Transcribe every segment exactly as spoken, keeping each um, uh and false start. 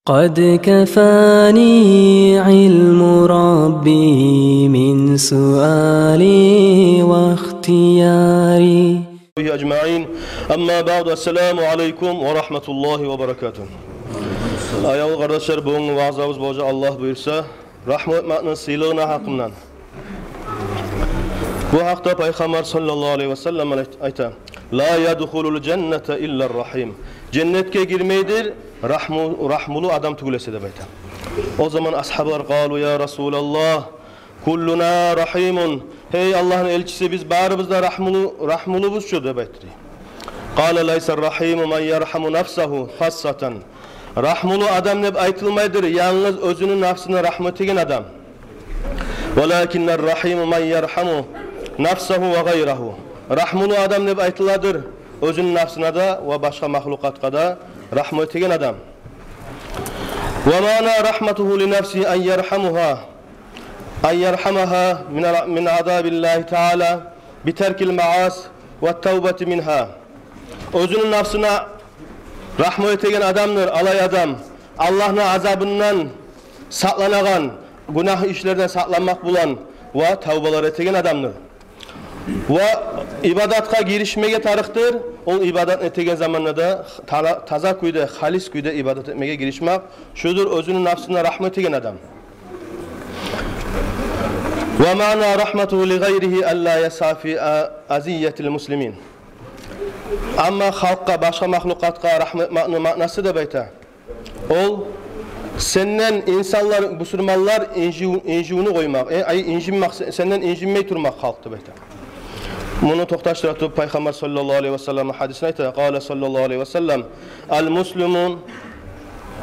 قد كفاني علم ربي من سؤالي واختياري. أجمعين. أما بعد، السلام عليكم ورحمة الله وبركاته. Аявлу къардашлар, бугюнгю ваъзабыз болажакъ, Аллагь буюрса, рагьму этмекни сыйлыгъыны гьакъындан. Бу гьакъда Пайхаммар саллаллагьу алайгьи ва саллам айт-, айта: «لا يدخل الجنة إلا الرحيم». Женнетге гирмейдир рагьму-, рагьмулу адам тюгюл эсе, деп айта. О заман асгьабалар: «قالوا يا رسول الله كلنا رحيم». «Гьей Аллагьны элчиси, биз барыбыз да рагьмулу, рагьмулубуз чу», — деп айтды. «قال ليس الرحيم من يرحم نفسه خاصة». Рагьмулу адам деп айтылмайдыр янгыз оьзюню напсына рагьму этеген адам. «ولكن الرحيم من يرحم نفسه وغيره». Рагьмулу адам деп айтыладыр оьзюню напсына да ва башгъа махлукъатгъа да рагьму этеген адам. «ومعنى رحمته لنفسه أن يرحمها، أن يرحمها من، من عذاب الله تعالى بترك المعاصي والتوبة منها». Оьзюню напсына рагьму этеген адамдыр алай адам, Аллагьны азабындан сакъланагъан, гюнагь ишлерден сакъланмакъ булан ва тавбалар этеген адамдыр. Ва ибадатгъа гиришмеге тарыкъдыр, ол ибадат этеген заманда да тала-, таза кюйде, халис кюйде ибадат этмеге гиришмек, шудур оьзюню напсына рагьму этеген адам. «ومعنى رحمته لغيره ألا يسعى في أذية المسلمين». Амма халкъгъа, башгъа махлукъатгъа рагьму этмекни маънасы, деп айта, ол сенден инсанлар, бусурманлар инжив-, инживню къоймакъ, э, ай, инжинмек, се-, сенден инжинмей турмакъ халкъ, деп айта. Муну токъташдыра туруп, Пайхаммар саллаллагьу алайгьи ва саллам гьадисин айта: «قال صلى الله عليه وسلم: المسلم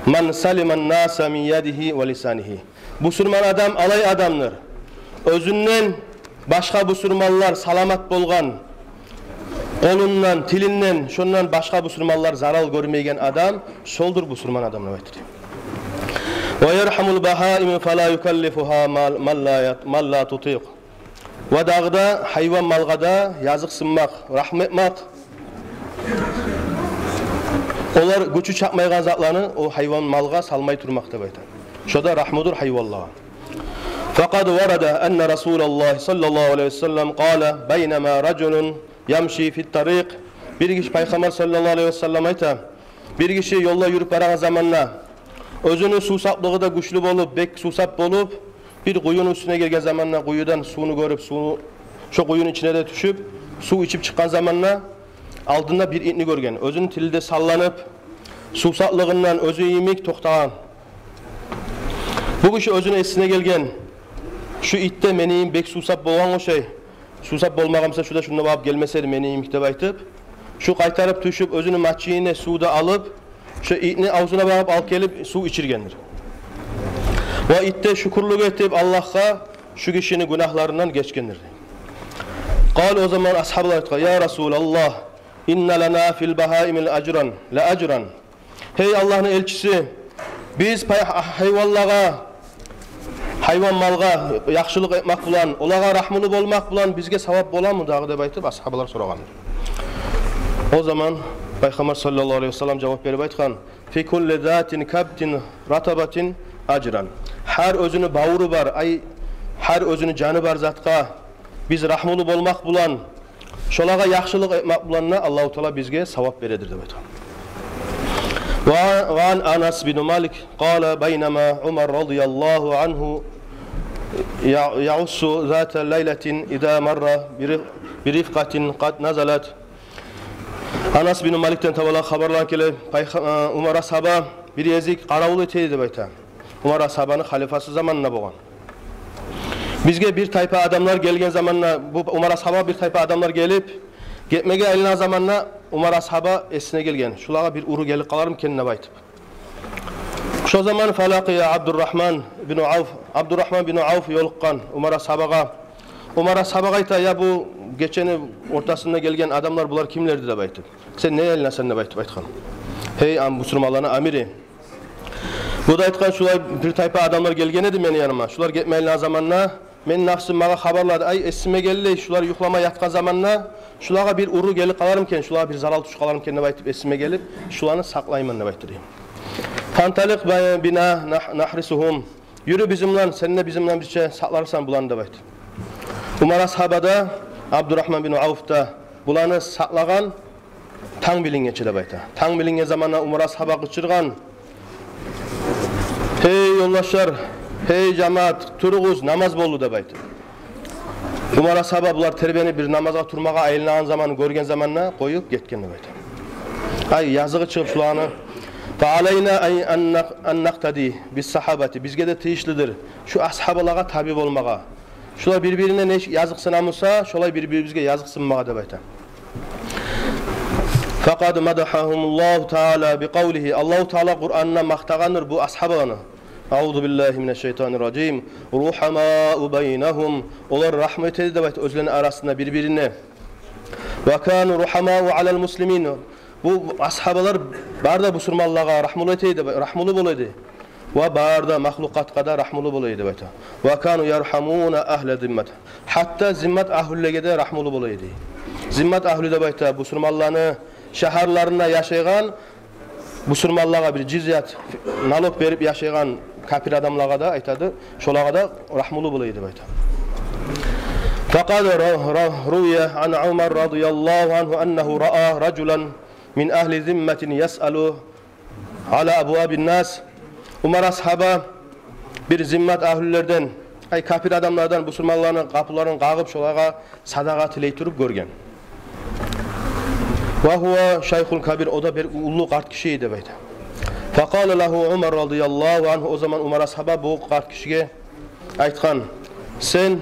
من سلم الناس من يده ولسانه». Бусурман адам алай адамдыр, оьзюнден башгъа бусурманлар саламат болгъан, къолундан, тилинден, шондан башгъа бусурманлар зарал гёрмейген адам, шолдур бусурман адам, деп айтды. «ويرحم البهائم فلا يكلفها ما، ما لا ي، ما لا تطيق». Ва дагъы да гьайван малгъа да языкъсынмакъ, рагьму этмек. Олар гючю чатмайгъан затланы о гьайван малгъа салмай турмакъ, деп айта. Шо да рагьмудур гьайванлагъа. «فقد ورد أن رسول الله صلى الله عليه وسلم قال: بينما رجل يمشي في الطريق». Бир гиши, Пайхаммар саллаллагьу алайгьи ва саллам айта, бир гиши ёлда юрюп барагъан заманда, оьзюню сувсаплыгъы да гючлю болуп, бек сувсап болуп, бир къуюну уьстюне гелген заманда, къуюдан сувну гёрюп, сувну, шо къуюну ичине де тюшюп, сув ичип чыкъгъан заманда, алдында бир итни гёрген. Оьзюню тили де салланып, сувсаплыгъындан оьзю йимик токътагъан. Бу гиши оьзюню эсине гелген: «Шу ит де мени йимик бек сувсап болгъан ошай. Сувсап болмагъан буса, шу да шунда багъып гелмес эди мени йимик», — деп айтып, шу къайтарып тюшюп, оьзюню мачийине сув да алып, шу итни авзуна багъып алып гелип, сув ичиргендир. Ва ит де шюкюрлюк этип Аллагьгъа, шу гишини гюнагьларындан гечгендир. Къал, о заман асгьабалар айтгъан: «يا رسول الله، إن لنا في البهائم لأجرا، لأجرا». «Гьей Аллагьны элчиси, биз пай-, гьайванлагъа, гьайван малгъа яхшылыкъ этмек булан, олагъа рагьмулу болмакъ булан бизге савап боламы дагъы?» — деп айтып, асгьабалар сорагъан. О заман Пайхаммар саллаллагьу алайгьи ва саллам жавап берип айтгъан: «في كل ذات كبد رطبة أجرا». Гьар оьзюню бавуру бар, ай, гьар оьзюню жаны бар затгъа биз рагьмулу болмакъ булан, шолагъа яхшылыкъ этмек булан да Аллагьу Таала бизге савап бередир, деп айтгъан. Ва, ва ан Анас бин Малик къала: «بينما عمر رضي الله عنه يع، يعص ذات ليلة إذا مر بر، برفقة قد نزلت». Анас бин Маликден таба хабарланып геле, Пайха, э, Умар асгьаба бир гезик къаравул эте эди, деп айта. Умар асгьабаны халифасы заманында болгъан. Бизге бир тайпа адамлар гелген заманда, бу Умар асгьабагъа бир тайпа адамлар гелип, гетмеге айланагъан заманда Умар асгьаба эсине гелген: «Шулагъа бир уру гелип къалармы экен», — деп айтып. Шо заман фалакъия Абдуррагьман бин Авф, Абдуррагьман бин Авф ёлукъгъан Умар асгьабагъа. Умар асгьабагъа айта: «Я, бу гечени ортасында гелген адамлар, булар кимлерди?» — деп айтып. «Сен неге айланасан?» — деп айтып айтгъан. «Гьей, ам, бусурманланы амири». Бу да айтгъан: «Шулай бир тайпа адамлар гелген эди мени яныма. Шулар гетме айланагъан заманда мени напсым магъа хабарлады. Ай, эсиме гелди, шулар юхлама ятгъан заманда шулагъа бир уру гелип къалармы экен, шулагъа бир зарал тюшюп къалармы экен деп айтып, эсиме гелип, шуланы сакълайман», — деп айтды дей. «Фанталикъ би-, бина нагь-, нагьрисугьум». «Юрю бизин булан, сен де бизин булан бирче сакъларсан буланы», – деп айта. Умар асгьаба да, Абдурагьман бин Авф да буланы сакълагъан танг билингенче деп айта. Танг билинген заманда Умар асгьаба къычыргъан: «Гьей ёлдашлар, гьей жамаат, туругъуз, намаз болду», – деп айта. Умар асгьаба булар тербенип бир намазгъа турмагъа айланагъан заманны гёрген заманда къоюп гетген деп айта. Ай, языгъы чыгъып шуланы. «Фа алайна ан, ан накъ-, ан накътади бис сагьабати». Бизге де тийишлидир шу асгьабалагъа таби болмагъа. Шулар бир-бирине нечик языкъсына буса, шолай бир-бирибизге языкъсынмагъа деп айта. «Факъад мадагьагьумуллагьу таала би къавлигьи». Аллагьу Таала Къуранда макътагъандыр бу асгьабаланы. «Аузу биллагьи минаш шайтанир ражим. Рухамау байнагьум». Олар рагьму эте эди деп айта оьзлени арасында бир-бирине. «Ва кану рухамау алал муслимин». Бу асгьабалар бары да бусурманлагъа рагьмулу эте эди, рагьмулу бола эди. Ва бары да махлукъатгъа да рагьмулу бола эди деп айта. «Ва кану яргьамуна агьла зиммат». Гьатта зиммат агьлюлеге де рагьмулу бола эди. Зиммат агьлю деп айта бусурманланы шагьарларында яшайгъан, бусурманлагъа бир жизят, налог берип яшайгъан капир адамлагъа да айтады, шолагъа да рагьмулу бола эди деп айта. «Факъад ра-, ра-, рувия ан Умар радияллагьу ангьу аннагьу раа ражулан мин агьли зимматин ясъалу ала абвабин нас». Умар асгьаба бир зиммат агьлюлерден, ай, капир адамлардан бусурманланы къапуларын къагъып, шолагъа садагъа тилей туруп гёрген. «Ва гьува шайхун кабир», о да бир уллу къарт киши эди деп айта. «Факъала лагьу Умар радияллагьу ангьу», о заман Умар асгьаба бу къарт кишиге айтгъан: «Сен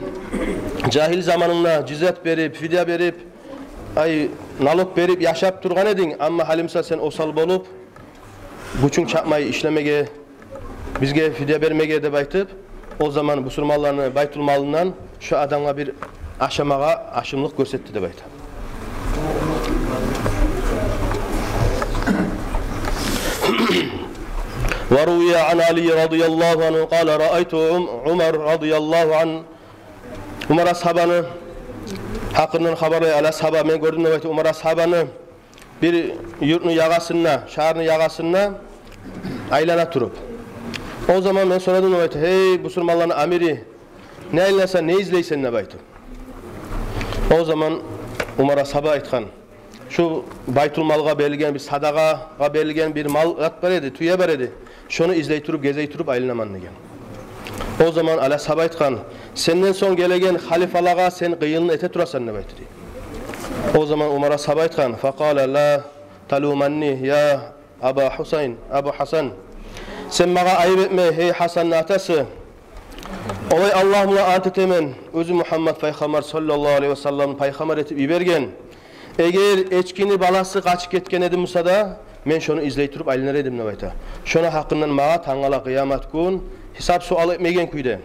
жагьил заманынгда жизят берип, фидия берип, ай, налог берип яшап тургъан эдинг, амма гьали буса сен осал болуп, гючюнг чатмай ишлемеге, бизге фидия бермеге», – деп айтып, о заман бусурманланы байтулмалындан шо адамгъа бир ашамагъа ашамлыкъ гёрсетди деп айта. «Ва рувия ан Али радияллагьу ангьу къала раайту Ум-, Умар радияллагьу ан». Умар асгьабаны гьакъындан хабарлай Али асгьаба: «Мен гёрдюм, – деп айта, – Умар асгьабаны бир юртну ягъасында, шагьарны ягъасында айлана туруп. О заман мен сорадым, – деп айта, – гьей бусурманланы амири, не айланасан, не излейсен?» – деп айтып. О заман Умар асгьаба айтгъан: «Шу байтулмалгъа берилген, бир садагъагъа берилген бир мал зат бар эди, тюе бар эди. Шону излей туруп, гезей туруп айланаман», – деген. О заман Али асгьаба айтгъан: «Сенден сонг гелеген халифалагъа сен къыйынын эте турасан», – деп айтды. О заман Умар асгьаба айтгъан: «Факъала ла талуманни я Аба Гьусайн, Абу Гьасан. Сен магъа айып этме, гьей Гьасанны атасы. Олай Аллагь булан ант этемен, оьзю Мугьаммад пайхаммар саллаллагьу алайгьи васаллам пайхаммар этип йиберген. Эгер эчкини баласы къачып гетген эди буса да, мен шону излей туруп айланар эдим, – деп айта, – шону гьакъындан магъа тангала къыямат гюн гьисап-суал этмейген кюйде.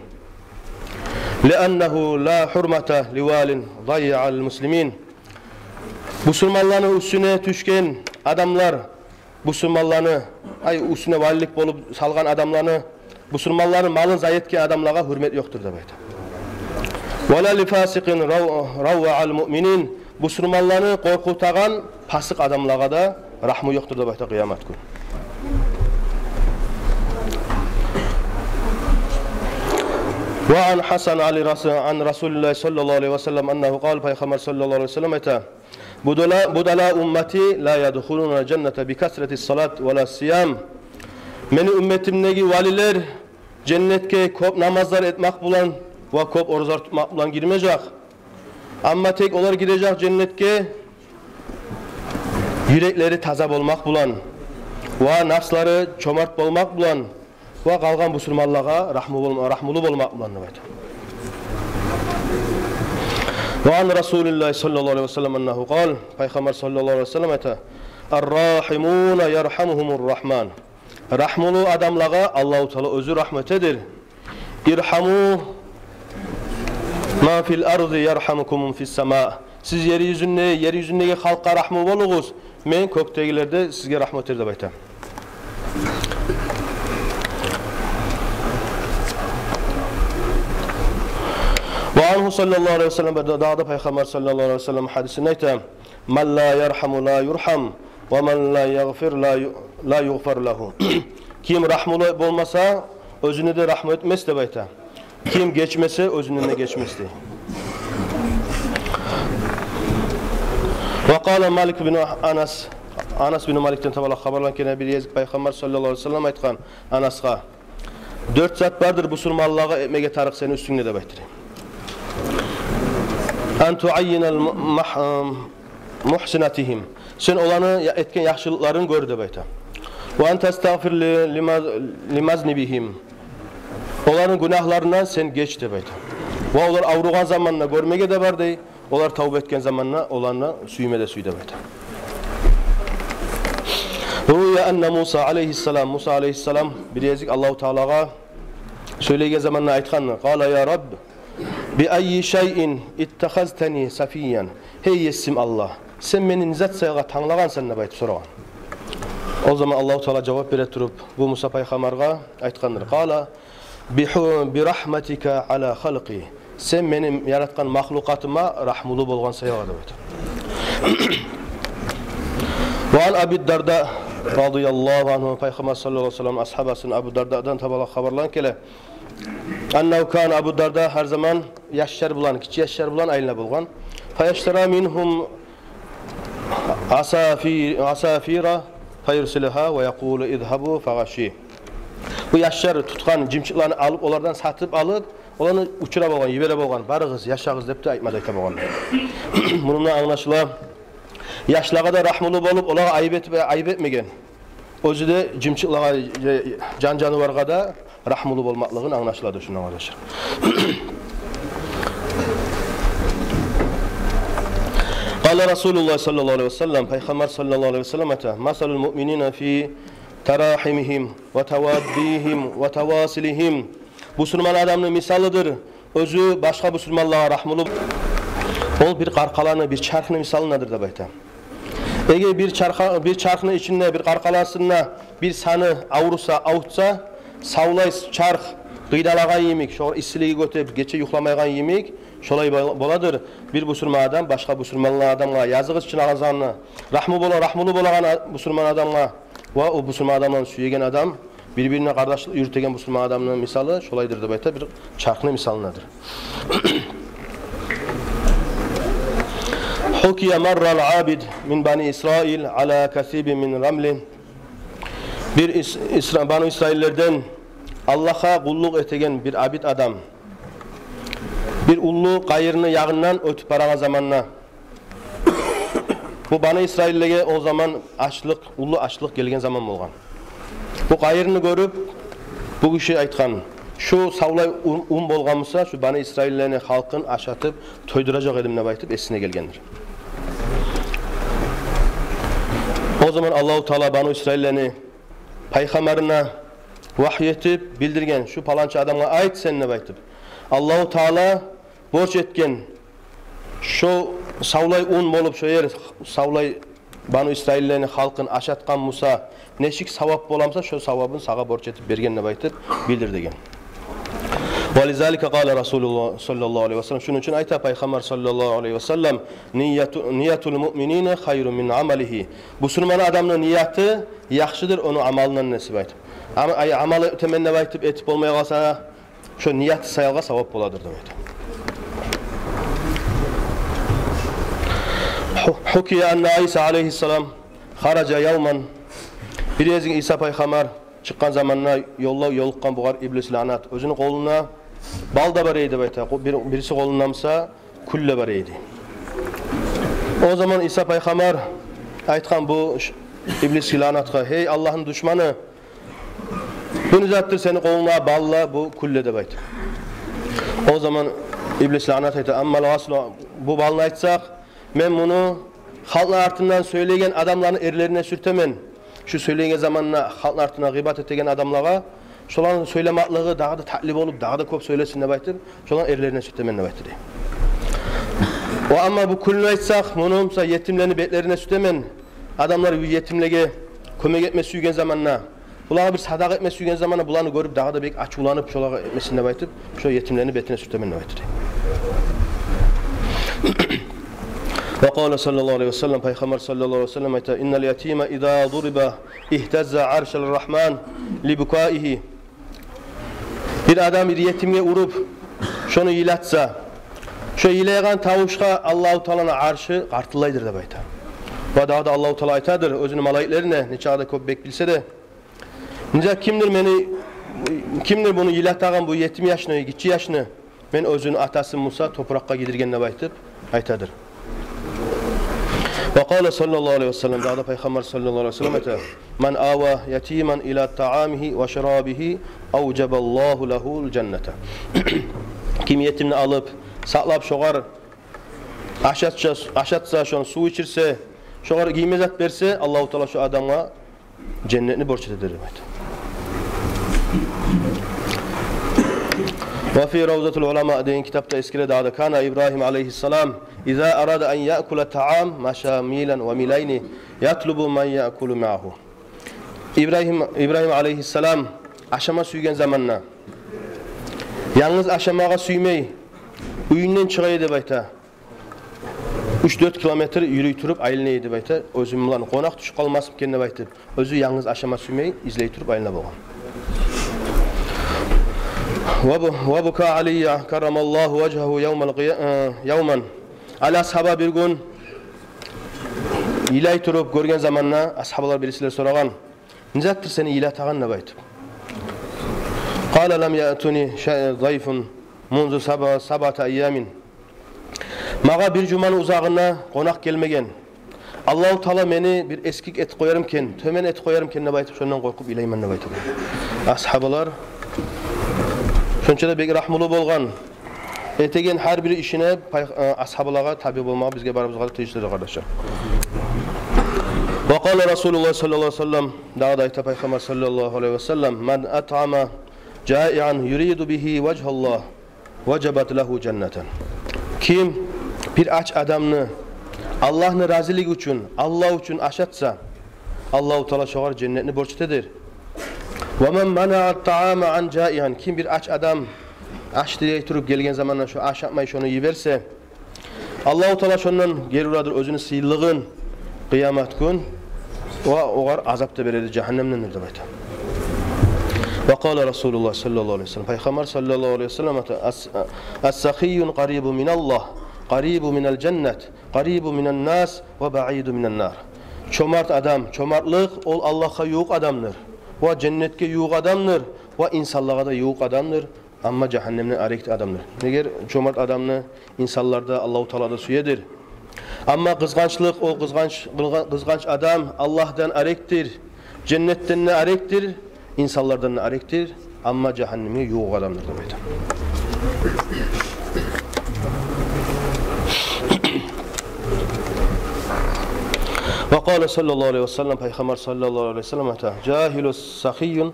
Лианнагьу ла гьурмата ливалин дайяал муслимин». Бусурманланы уьстюне тюшген адамлар, бусурманланы, ай, уьстюне валилик болуп салгъан адамланы, бусурманланы малын зая этген адамлагъа гьюрмет ёкъдур, деп айта. «Ва ла ли фасикъин рав-, равваал муъминин». Бусурманланы къоркъутагъан пасыкъ адамлагъа да рагьму ёкъдур, деп айта, къыямат гюн. «Ва ан Гьасан али Расу-, ан Расулиллагьи саллаллагьу алайгьи васаллам аннагьу къал», пайхаммар саллаллагьу алайгьи васаллам айта: «Будала, будала уммати ла ядхулуна жанната би касрати салат ва ла сиям». Мени умметимдеги валилер женнетге кёп намазлар этмек булан ва кёп оразалар тутмакъ булан гирмежек. Амма тек олар гирежек женнетге юреклери таза болмакъ булан ва нафслары чомарт болмакъ булан ва къалгъан бусурманлагъа рагьму болма-, рагьмулу болмакъ булан, деп айта. «Ва ан Расулиллагьи саллаллагьу алайгьи васаллам аннагьу къал», пайхаммар саллаллагьу алайгьи васаллам айта: «Ар-рагьимуна яргьамугьумур рагьман». Рагьмулу адамлагъа Аллагьу Таала оьзю рагьму этедир. «Иргьаму ман фил арзи яргьамукум ман фис сама». Сиз ер юзюнде, ер юзюндеги халкъгъа рагьму болугъуз, мен кёкдегилер де сизге рагьму этер, деп айта. Ва ангьу саллаллагьу алайгьи васаллам, дагъы да пайхаммар саллаллагьу алайгьи васаллам гьадисинде айта: «Ман ла яргьаму ла юргьам, ва ман ла ягъфир ла ю-, ла югъфар лагьу». Ким рагьмулу болмаса, оьзюне де рагьму этмес деп айта. Ким гечмесе, оьзюнден де гечмес дей. Ва къала Малик бин Анас, Анас бин Маликден таба хабарлангъан, бир гезик Пайхаммар саллаллагьу алайгьи ва саллам айтгъан Анасгъа: «Дёрт зат бардыр бусурманлагъа этмеге тарыкъ сени уьстюнгде», — деп айтды. «Ан туаййинал му-, мах-, мухсинатигьим». Сен оланы я-, этген яхшылыкъларын гёр деп айта. «Ва ан тастагъфир ли, лима-, лимазнибигьим». Оланы гюнагьларындан сен геч деп айта. Ва олар авругъан заманда гёрмеге де бар дей, олар тавба этген заманда оланы сюйме де сюй деп айта. Руя анна Муса алайгьиссалам, Муса алайгьиссалам бир гезик Аллагьу Таалагъа сёйлейген заманда айтгъанны: «Къала я Рабб, би аййи шайин иттахазтани сафиян?» «Гьей Есим Аллагь, сен мени не зат саялгъа танглагъансан?» — деп айтып сорагъан. О заман Аллагьу Таала жавап бере туруп, бу Муса пайхаммаргъа айтгъандыр: «Къала би ху-, би рахматика ала халкъи». «Сен мени яратгъан махлукъатыма рагьмулу болгъан саялгъа», — деп айта. Ва ан Аби Дарда радияллагьу ангьу, Пайхаммар саллаллагьу алайгьи ва саллам асгьабасын Абу Дардадан таба хабарлангъан: «Аннагьу кана», Абу Дарда гьар заман яшлар булан, гиччи яшлар булан айлана болгъан. «Фаяштари мингьум асафи-, асафира фаюрсилугьа ва якъулу: изгьабу фагъаши». Бу яшлар тутгъан жымчыкъланы алып, олардан сатып алып, оланы учура болгъан, йибере болгъан, «барыгъыз, яшагъыз» деп де айтма да айта болгъан. Мундан англашыла, яшлагъа да рагьмулу болуп, олагъа айып этип, айып этмеген. Оьзю де жымчыкълагъа, жан-жанываргъа да рагьмулу болмакълыгъын англашылады шундан, къардашлар. Къала Расулуллагь саллаллагьу алайгьи ва саллам, Пайхаммар саллаллагьу алайгьи ва саллам айта: «Масалул муъминина фи тарахимигьим ва таваддигьим ва тавасилигьим». Бусурман адамны мисалыдыр оьзю башгъа бусурманлагъа рагьмулу, ол бир къаркъараны, бир чархны мисалындадыр деп айта. Эгер бир чарха-, бир чархны ичинде, бир къаркъарасында бир саны авруса, авуртса, савлай чарх къыйналагъан йимик, шогъар иссилиги гётюп, гече юхламайгъан йимик, шолай бол-, боладыр бир бусурман адам башгъа бусурман адамгъа, языгъы чыгъагъан заманда, рагьму бола-, рагьмулу болагъан а-, бусурман адамгъа. Ва о бусурман адамланы сюеген адам, бир-бирине къардашлыкъ юрютеген бусурман адамны мисалы шолайдыр деп айта, бир чархны мисалындадыр. Хукия маррал абид мин бани Исраил ала касибин мин рамлин. Бир ис-, исра-, Бану Исраиллерден Аллагьгъа къуллукъ этеген бир абид адам бир уллу къайырны ягъындан оьтюп барагъан заманда, бу Бану Исраиллеге о заман ачлыкъ, уллу ачлыкъ гелген заман болгъан. Бу къайырны гёрюп, бу гиши айтгъан: «Шу савлай ун, ун болгъан буса, шу Бану Исраиллени халкъын ашатып тойдуражакъ эдим», — деп айтып эсине гелгендир. О заман Аллагьу Таала Бану Исраиллени пайхаммарына вагьй этип билдирген: «Шу паланча адамгъа айт сен», — деп айтып. Аллагьу Таала борч этген, шо савлай ун болуп, шо ер савлай Бану Исраиллени халкъын ашатгъан буса, нечик савап бола буса, шо савабын сагъа борч этип берген деп айтып билдир деген. Ва лизалика къала Расулуллагь саллаллагьу алайгьи ва саллам. Шуну учун айта Пайхаммар саллаллагьу алайгьи ва саллам: «Нияту-, ниятул муъминина хайрун мин амалигьи». Бусурман адамны нияты яхшыдыр ону амалындан деп айтып. Ама, ай, амал этемен деп айтып, этип болмай къалса, шо ният саялгъа савап боладыр деп айта. Ху-, хукия анна Иса алайгьиссалам хаража явман. Бир гезик Иса пайхаммар чыкъгъан заманда ёлда ёлукъгъан бугъар иблис лаънат. Оьзюню къолунда бал да бар эди деп айта. Къо-, бир, бириси къолунда буса кюл де бар эди. О заман Иса пайхаммар айтгъан бу ш-, иблис лаънатгъа: «Гьей Аллагьны душманы, бу не затдыр сени къолунгда бал да, бу кюл де?» — деп айтып. О заман иблис лаънат айта: «Аммал гъаслу, бу балны айтсакъ, мен муну халкъны артындан сёйлейген адамланы эрлерине сюртемен. Шу сёйлейген заманда халкъны артындан гъыйбат этеген адамлагъа, шоланы сёйлемакълыгъы дагъы да татли болуп, дагъы да кёп сёйлесин деп айтып, шоланы эрлерине сюртемен», — деп айтды дей. «Ва амма бу кюлню айтсакъ, муну буса етимлени бетлерине сюртемен. Адамлар етимлеге кёмек этме сюйген заманда, булагъа бир садакъа этме сюйген заманда, буланы гёрюп дагъы да бек ачувланып, шолагъа этмесин деп айтып, шо етимлени бетине сюртемен», — деп айтды дей. Ва къала саллаллагьу алайгьи ва саллам, Пайхаммар саллаллагьу алайгьи ва саллам айта: «Иннал ятима иза дуриба игьтазза аршар рагьман либукаигьи». Бир адам бир етимге уруп, шону йылатса, шо йылайгъан тавушгъа Аллагьу Тааланы аршы къартыллайдыр деп айта. Ва дагъы да Аллагьу Таала айтадыр оьзюню малайиклерине, нечакъы да кёп бек билсе де, нечакъы кимдир мени, кимдир муну йылатагъан, бу етим яшны, гиччи яшны, мен оьзюню атасы буса топуракъгъа гийдирген деп айтып айтадыр. Ва къала саллаллагьу алайгьи ва саллам, дагъы да Пайхаммар саллаллагьу алайгьи ва саллам айта: «Ман ава ятиман ила таамигьи ва шарабигьи авжабаллагьу лагьул жанната». Ким етимни алып, сакълап, шогъар ашатса, ашатса, шону сув ичирсе, шогъар гийме зат берсе, Аллагьу Таала шо адамгъа женнетни борч этедир деп айта. Ва фи Равзатул Улама деген китапда эсгере дагъы да: «Кана Ибрагьим алайгьиссалам иза арада ан яъкула таам маша милан ва милайни ятлубу ман яъкулу маагьу». Ибрагьим, Ибрагьим алайгьиссалам ашама сюйген заманда, янгыз ашамагъа сюймей, уьюнден чыгъа эди деп айта. Уьч-дёрт километр юрюй туруп айлана эди деп айта. Оьзюм булан къонакъ тюшюп къалмасмы экен деп айтып, оьзю янгыз ашама сюймей, излей туруп айлана болгъан. Ва бу-, ва бука Алия каррамаллагьу важгьагьу явмал къия-, э, явман. Али асгьаба бир гюн йылай туруп гёрген заманда, асгьабалар бирисилер сорагъан: «Не затдыр сени йылатагъан?» — деп айтып. Къала: «Лам яътуни ша-, зайфун мунзу саба-, сабата айямин». Магъа бир жуманы узагъына къонакъ гелмеген. Аллагьу Таала мени бир эсгик этип къоярмы экен, тёбен этип къоярмы экен деп айтып, шондан къоркъуп йылайман деп айтып. Асгьабалар шонча да бек рагьмулу болгъан. Этеген гьар бир ишине пай-, э, асгьабалагъа таби болмагъа бизге барыбызгъа да тийишлидир, къардашлар. Ва къала Расулуллагь саллаллагьу алайгьи ва саллам, дагъы да айта Пайхаммар саллаллагьу алайгьи ва саллам: «Ман атъама жаиан юриду бигьи важгьаллагь, важабат лагьу жаннатан». Ким бир ач адамны Аллагьны разилиги учун, Аллагь учун ашатса, Аллагьу Таала шогъар женнетни борч этедир. «Ва ман манаа таама ан жаиан». Ким бир ач адам аш тилей туруп гелген заманда шо ашатмай шону йиберсе, Аллагьу Таала шондан гери урадыр оьзюню сыйлылыгъын къыямат гюн, ва огъар азап да бередир, жагьаннемдендир деп айта. Ва къала Расулуллагь саллаллагьу алайгьи ва саллам, Пайхаммар саллаллагьу алайгьи ва саллам айта: «Ас-, ас-сахийюн къарибу миналлагь, къарибу минал жаннат, къарибу минан нас ва баиду минан нар». Чомарт адам, чомартлыкъ — ол Аллагьгъа ювукъ адамдыр, ва женнетге ювукъ адамдыр, ва инсанлагъа да ювукъ адамдыр, амма жагьаннемден арек адамдыр. Неге чомарт адамны инсанлар да, Аллагьу Таала да сюедир. Амма къызгъанчлыкъ — ол къызгъанч, къызгъанч адам Аллагьдан арекдир, женнетден де арекдир, инсанлардан да арекдир, амма жагьаннемге ювукъ адамдыр деп айта. Ва къала саллаллагьу алайгьи ва саллам, Пайхаммар саллаллагьу алайгьи ва саллам айта: «Жагьилу сахийюн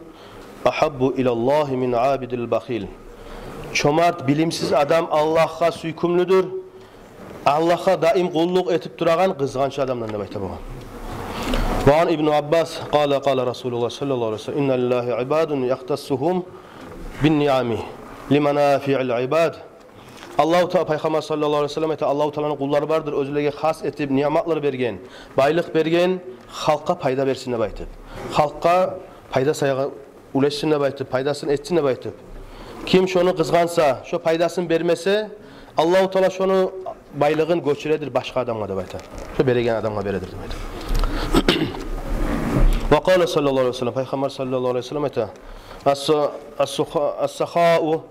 агьаббу илаллагьи мин абидил бахил». Чомарт, билимсиз адам Аллагьгъа сюйкюмлюдюр, Аллагьгъа даим къуллукъ этип турагъан къызгъанч адамдан деп айта болгъан. Ва ан Ибну Аббас къала, къала Расулуллагь саллаллагьу алайгьи ва саллам: «Инна лиллагьи ибадун яхтассугьум бин ниами лиманафиил ибад». Аллагьу Та-, Пайхаммар саллаллагьу алайгьи ва саллам айта: «Аллагьу Тааланы къуллары бардыр, оьзлеге хас этип ниъматлар берген, байлыкъ берген, халкъгъа пайда берсин деп айтып. Халкъгъа пайда саягъа улешсин деп айтып, пайдасын этсин деп айтып. Ким шону къызгъанса, шо пайдасын бермесе, Аллагьу Таала шону байлыгъын гёчюредир башгъа адамгъа», — деп айта. Шо береген адамгъа бередир деп айта. Ва къала саллаллагьу алайгьи ва саллам, Пайхаммар саллаллагьу алайгьи ва саллам айта: «Ас-, ас-суха-, ас-сахау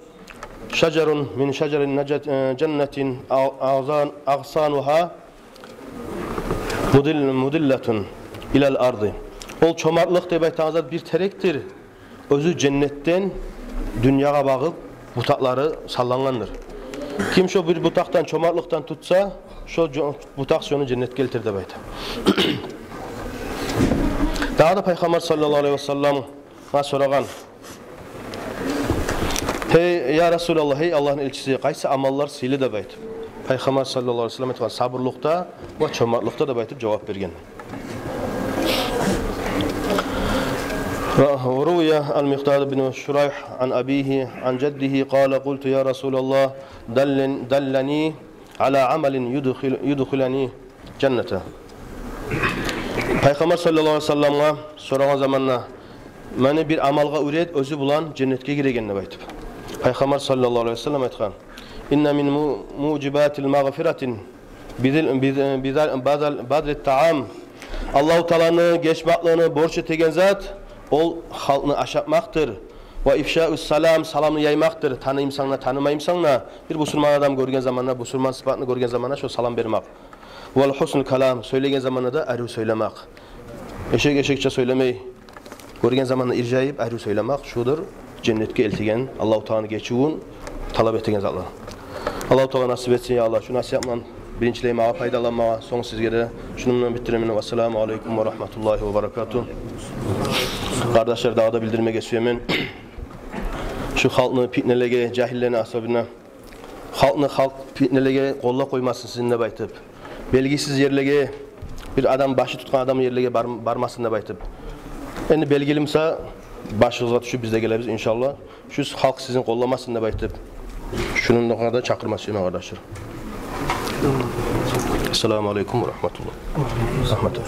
шажарун мин шажарин нажат-, э, жаннатин а-, агъзан-, агъсанугьа мудил-, мудиллатун илал арды». Ол чомартлыкъ деп айтагъан зат бир терекдир, оьзю женнетден дюньягъа багъып бутакълары саллангъандыр. Ким шо бир бутакъдан, чомартлыкъдан тутса, шо жо-, бутакъ шону женнетге элтер деп айта. Дагъы да Пайхаммар саллаллагьу алайгьи ва саллам сорагъан: «Гьей, я Расулаллагь, гьей Аллагьны элчиси, къайсы амаллар сыйлы?» — деп айтып. Пайхаммар саллаллагьу алайгьи ва саллам айтгъан: «Сабурлукъда ва чомартлыкъда», — деп айтып жавап берген. Ва рувия ал-Микъдад бин Шурайгь ан абигьи ан жаддигьи къала: «Къулту я Расулаллагь, даллин-, даллани ала амалин юдхил-, юдхилуни жаннатгъа. Пайхаммар саллаллагьу алайгьи васалламгъа сорагъан заманда: «Мени бир амалгъа уьйрет, оьзю булан женнетге гиреген», — деп айтып. Пайхаммар саллаллагьу алайгьи васаллам айтгъан: «Инна мин му-, мужибатил магъфиратин бизил-, биз-, бизал-, базал-, базлит таам». Аллагьу Тааланы гечмеклигин борч этеген зат — ол халкъны ашатмакъдыр. «Ва ифшаус салам», саламны яймакъдыр. Таныймысан да, танымаймысан да, бир бусурман адам гёрген заманда, бусурман сыпатны гёрген заманда шо салам бермек. «Вал хуснул калам», сёйлеген заманда да арив сёйлемек. Эшек эшекче сёйлемей, гёрген заманда иржайып, арив сёйлемек. Шудур женнетге элтеген, Аллагьу Тааланы гечивюн талап этеген затлар. Аллагьу Таала насип этсин, я Аллагь, шу насигьат булан биринчилей магъа пайдаланмагъа, сонг сизге де. Шуну булан битдиремен. Вассаламу алайкум ва рагьматуллагьи ва баракатугь. Къардашлар, дагъы да билдирмеге сюемен. Шу халкъны питнелеге, жагьиллени особенно, халкъны халкъ питнелеге къоллап къоймасын сизин деп айтып. Белгисиз ерлеге, бир адам башы тутгъан адам ерлеге бар-, бармасын деп айтып. Энди белгили буса, башыгъызгъа тюшюп биз де гелебиз, иншаллагь. Шу халкъ сизин къолламасын деп айтып, шуну да чакъырма сюемен, къардашлар. Ассаламу алайкум ва рагьматуллагь. Рагьмат.